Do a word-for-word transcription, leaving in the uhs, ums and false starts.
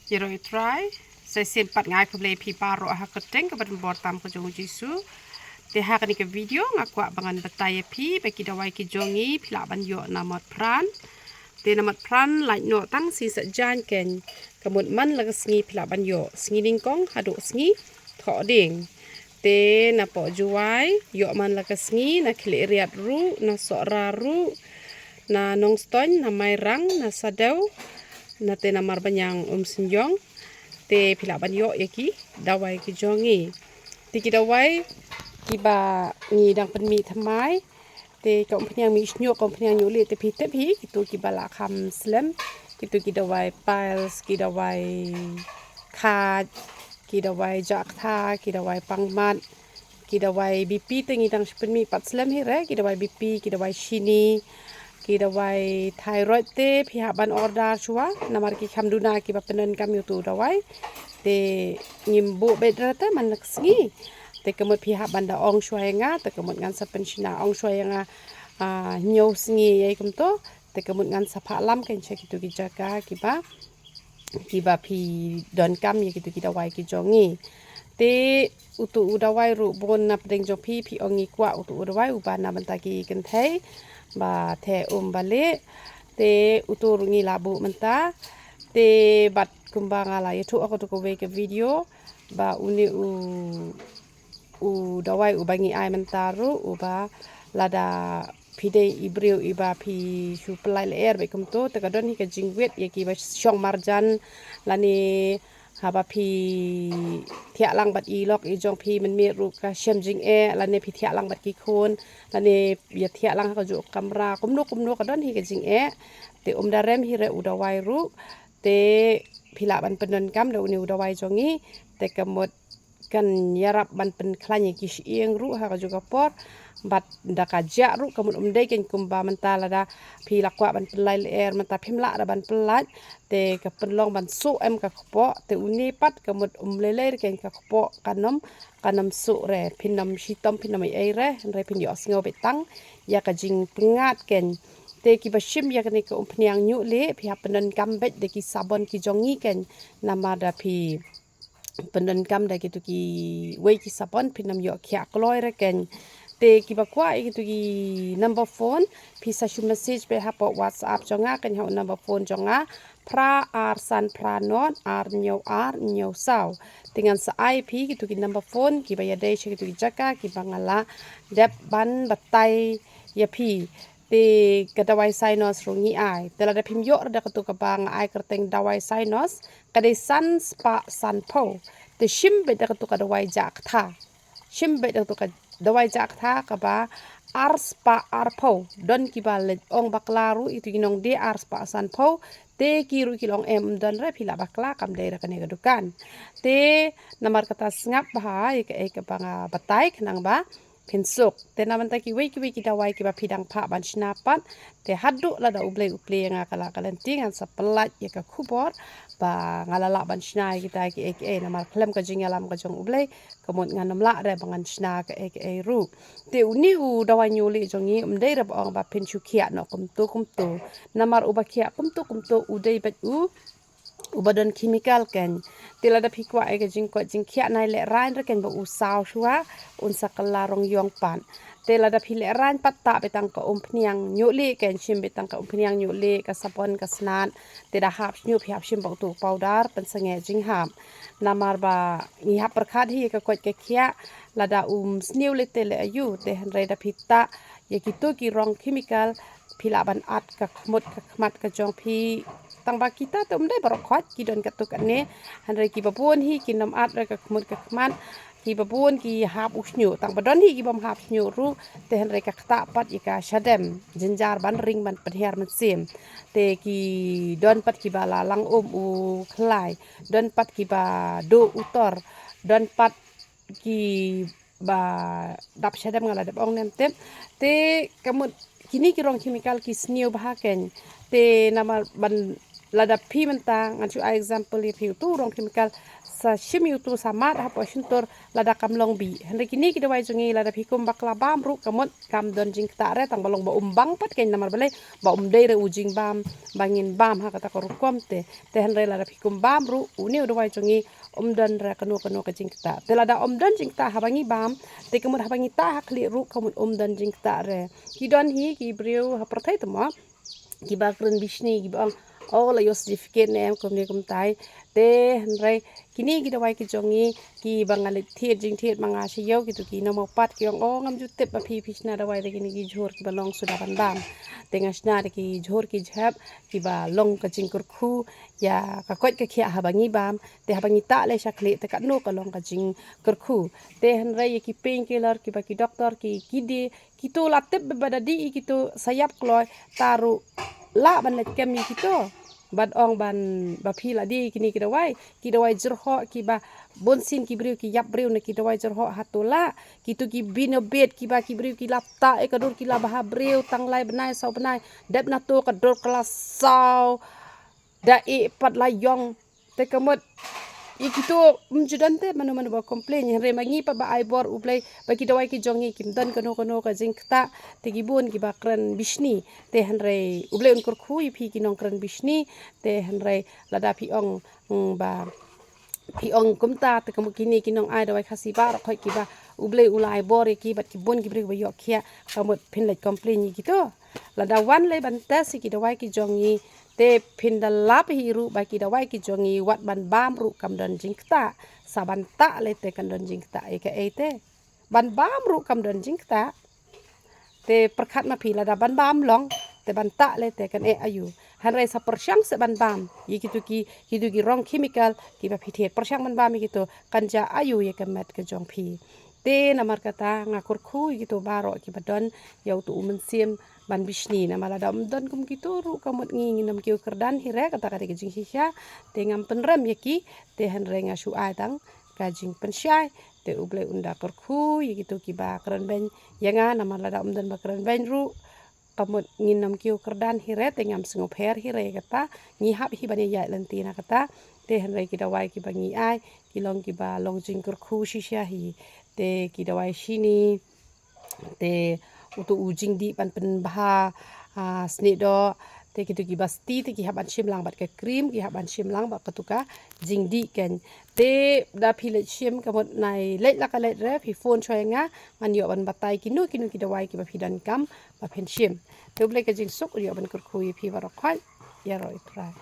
Ïaroh ïa u Trai. Sa shisien pat nga ai khublei ïa phi baroh ha ka kyrteng kaba donbor tam ka jong u Jisu. Te ha kane ka video nga kwah ba ngan batai ïa phi ba ki dawai ki jong ngi phi lah ban ïoh na Motphran. Te na Motphran lait noh tang sngi Saitjaiñ keiñ. Ka mut man la ka sngi phi lah ban ïoh, sngi nyngkong haduh sngi Thohdieng. Te na Pohjwai ïoh man la ka sngi, na Khliehriat ruh, na Sohra ruh, na Nongstoiñ, na Mairang, na Sadew, na te na Marbaniang Umsynjong. Te phi lah ban ïoh ïa ki dawai ki jong ngi. Te ki dawai kiba ngi dang pynmih thymmai. Te ka umphniang mih shñiuh, ka umphniang ñiuh lieh, te phi tip hi, kito kiba lah kham slem, kito ki dawai piles, ki dawai khaj, ki dawai jah ktha, ki dawai pangmat, ki dawai B P te ngi dang shu pynmih pat slem hi re, ki dawai B P, ki dawai shini, ki dawai thyroid te phi hap ban order shuwa, namar ki kham duna kiba pyndonkam ïa uto u dawai. Te ngim buh beit re te man la ka sngi. Te ka mut phi hap ban da ong shuwa ïa nga, te ka mut ngan sa pynshna, ong shuwa ïa nga, ah, hynñiew sngi ïa kumto, te ka mut ngan sa phah lam keiñ sha kito ki jaka kiba, kiba phi donkam ïa kito ki dawai ki jong ngi. Te uto u dawai ruh bun na pdeng jong phi, phi ong ngi kwah uto u dawai uba na bynta ki kynthei ba theh um ba lieh. Te uto ruh ngi lah buh mynta. Te bad kumba nga la ïathuh ha kato kawei ka video ba une u, u dawai uba ngi ai mynta ruh uba lada phi dei i briew iba phi shu pynlait lyer bad kumto, te ka don hi ka jingwit ïa kiba shong marjan lane haba phi thiah lang bad i lok i jong phi mynmiet ruh ka shem jingeh, lane phi thiah lang bad ki khun, lane ïa thiah lang ha kajuh ka kamra, kumno kumno ka don hi ka jingeh. Te um da rem hi re u dawai ruh. Te phi lah ban pyndonkam da une u dawai jong ngi. Te ka mut kan ïarap ban pynkhlaiñ ïa ki shyieng ruh ha kajuh ka por. Bad da ka jah ruh ka mut um dei keiñ kumba mynta lada phi la kwah ban pynlait lyer mynta phim lah da ban pynlait. Te ka pynlong ban suh em ka kpoh, te une pat ka mut um lei lei re keiñ ka kpoh kan ym, kan ym suh re, phin ym shitom phin ym ei ei re, hynrei phin ïohsngew beit tang ïa ka jingpyngngad keiñ. Te kiba shim ïa kane ka umphniang ñiuh lieh phi hap pyndonkam beit da ki sabon ki jong ngi keiñ, namar da phi pyndonkam da kito kiwei ki sabon phin ym ïoh khiah kloi re keiñ. Te kiba kwah ïa kito ki number phone phi sa shu message beit hapoh WhatsApp jong nga keiñ ha u number phone jong nga phra ar san phra nod ar hynñiew ar hynñiew saw. Te ngan sa ai phi kito ki number phone kiba ïadei sha kito ki jaka kiba nga la dep ban batai ïa phi. Te ka dawai sinus ruh ngi ai. Te lada phim ïoh re da kato kaba nga ai kyrteng dawai sinus, ka dei san spah san phew. Te shim beit da kato ka dawai jah ktha. Shim beit da kato ka dawai jah ktha kaba ar spah ar phew. Don kiba leit ong bakla ruh ïa kito ki nongdie ar spah san phew. Te ki ruh ki la ong em, ym don re, phi lah bakla, kam dei re kane ka dukan. Te namar kata sngap bha ïa kaei kaba nga batai khnang ba phin suk. Te na bynta kiwei kiwei ki dawai kiba phi dang phah ban shna pat, te haduh lada U Blei u plie ïa nga ka la ka lynti ngan sa pynlait ïa ka khubor ba nga la lah ban shna ïa kita kiei kiei, namar khlem ka jingïalam ka jong U Blei ka mut ngan ym lah re ba ngan shna kaei kaei ruh. Te une u dawai ñiuh lieh jong ngi um dei re ba ong ba phin shu khiah noh kumto kumto, namar uba khiah kumto kumto u dei beit u uba don chemical keiñ. Te lada phi kwah ïa ka jingkoit jingkhiah nai lehraiñ re keiñ ba u saw shuwa, un sa kylla rong ïong pat. Te lada phi lehraiñ pat, tah beit tang ka umphniang ñiuh lieh keiñ, shim beit tang ka umphniang ñiuh lieh, ka sabon, ka snat. Te da hap shñiuh phi hap shim beit uto u powder pynsangeh jinghap. Namar ba ngi hap pyrkhat hi ïa ka koit ka khiah, lada um sniew lei te lei aïu, te hynrei da phi tah ïa kito ki rong chemical phi lah ban at ka khmut ka khmat ka jong phi. Tang ba kita te um dei baroh khoit, ki don katto katne, hynrei kiba bun hi kin ym at re ka khmut ka khmat. Kiba bun ki hap u shñiuh, tang ba don hi ki bym hap shñiuh ruh, te hynrei ka ktah pat ïa ka shadem, jynjar ban ring ban pynhiar mynsiem. Te ki don pat kiba la lang um u khlai, don pat kiba duh u tor, don pat kiba dap shadem, nga la dep ong ne em tip. Te ka mut kine ki rong chemical ki sniew bha keiñ. Te namar ban Lada phi mynta ngan shu ai example ïa phi, utu u rong chemical sa shim ïa utu sa mad hapoh shyntur, lada kam long bih. Hynrei kine ki dawai jong ngi lada phi kum bakla bam ruh ka mut kam don jingktah re, tang ba long ba um bang pat kein, namar balei, ba um dei re u jingbam ba ngin bam ha kata ka rukom te. Te hynrei lada phi kum bam ruh une u dawai jong ngi um don re kano kano ka jingktah. Te lada um don jingktah haba ngi bam, te ka mut haba ngi tah ha khlieh ruh ka mut um don jingktah re. Ki don hi ki briew ha pyrthei te mo, kiba kren bishni, kiba ong, o, la ïoh certificate ne em kumne kumtai. Te hynrei kine ki dawai ki jong ngi, kiba nga leit thied jingthied ma nga sha ïew, kitu ki nongmawpat ki ong, o, ngam ju tip ba phi, phi shna dawai da kine ki jhur kiba long suda ban bam. Te nga shna da ki jhur ki jhep kiba long ka jingkyrkhu ïa ka koit ka khiah haba ngi bam. Te haba ngi tah leh sha khlieh te katno ka long ka jingkyrkhu. Te hynrei ïa ki painkiller kiba ki doktor ki, ki die, kitu la tip ba da dih ïa kitu sa ïap kloi, ta ruh lah ban leit kem ïa kitu. Ban ong ban ba phi la die ïa kine ki dawai, ki dawai jyrhoh kiba bun sien ki briew ki ïap briew na ki dawai jyrhoh, hato lah? Kitu ki binobet kiba ki briew ki la tah ïa ka dur, ki la bha briew tang lai bnai saw bnai, dep na to ka dur ka la saw, da ïeh pat la ïong. Te ka mut ïa kitu um ju don te mano mano ba complain. Hynrei ma ngi pat ba ai bor U Blei ba ki dawai ki jong ngi kim don kano kano ka jingktah, te ki bun kiba kren bishni. Te hynrei U Blei un kyrkhu ïa phi ki nongkren bishni. Te hynrei lada phi ong, mm, ba phi ong kumta, te ka mut kine ki nong ai dawai Khasi baroh khoit kiba U Blei u la ai bor ïa ki bad ki bun ki briew ba ïoh khiah, ka mut phin leit complain ïa kitu. Lada wan lei ban test ïa ki dawai ki jong ngi, te phin da lap hi ruh ba ki dawai ki jong ngi wat ban bam ruh kam don jingktah. Sa ban tah lei te kan don jingktah ïa kaei te? Ban bam ruh kam don jingktah. Te pyrkhat ma phi, lada ban bam long, te ban tah lei te kan eh aïu? Hynrei sa pyrshang seh ban bam ïa kitu ki, kitu ki rong chemical kiba phi thied, pyrshang ban bam ïa kitu, kan jia aïu ïa ka met ka jong phi? Te namar kata nga kyrkhu ïa kitu baroh kiba don ïa utu u mynsiem ban bishni, namar lada um don kum kitu ruh ka mut ngi ngin ym kiew kyrdan hi re, kata ka dei ka jingshisha. Te ngam pynrem ïa ki, te hynrei nga shu ai tang ka jingpynshai. Te U Blei un da kyrkhu ïa kitu kiba kren beiñ ïa nga, namar lada um don ba kren beiñ ruh ka mut ngin ym kiew kyrdan hi re, te ngam sngewpher hi re ïa kata. Ngi hap hi ban ïaid lynti na kata. Te hynrei ki dawai kiba ngi ai ki long kiba long jingkyrkhu shisha hi. Te ki dawai shini, te utu u jingdih ban pynbha, ah, snieh doh, te kitu kiba sti te ki hap ban shim lang bad ka cream, ki hap ban shim lang bad katu ka jingdih kein. Te da phi leit shim ka mut nai leit la ka leit re, phi phone shuwa ïa nga, ngan ïoh ban batai kino kino ki dawai kiba phi donkam ba phin shim. Te U Blei ka jingsuk u ïoh ban kyrkhu ïa phi baroh khoit. Ïaroh Ïa Trai.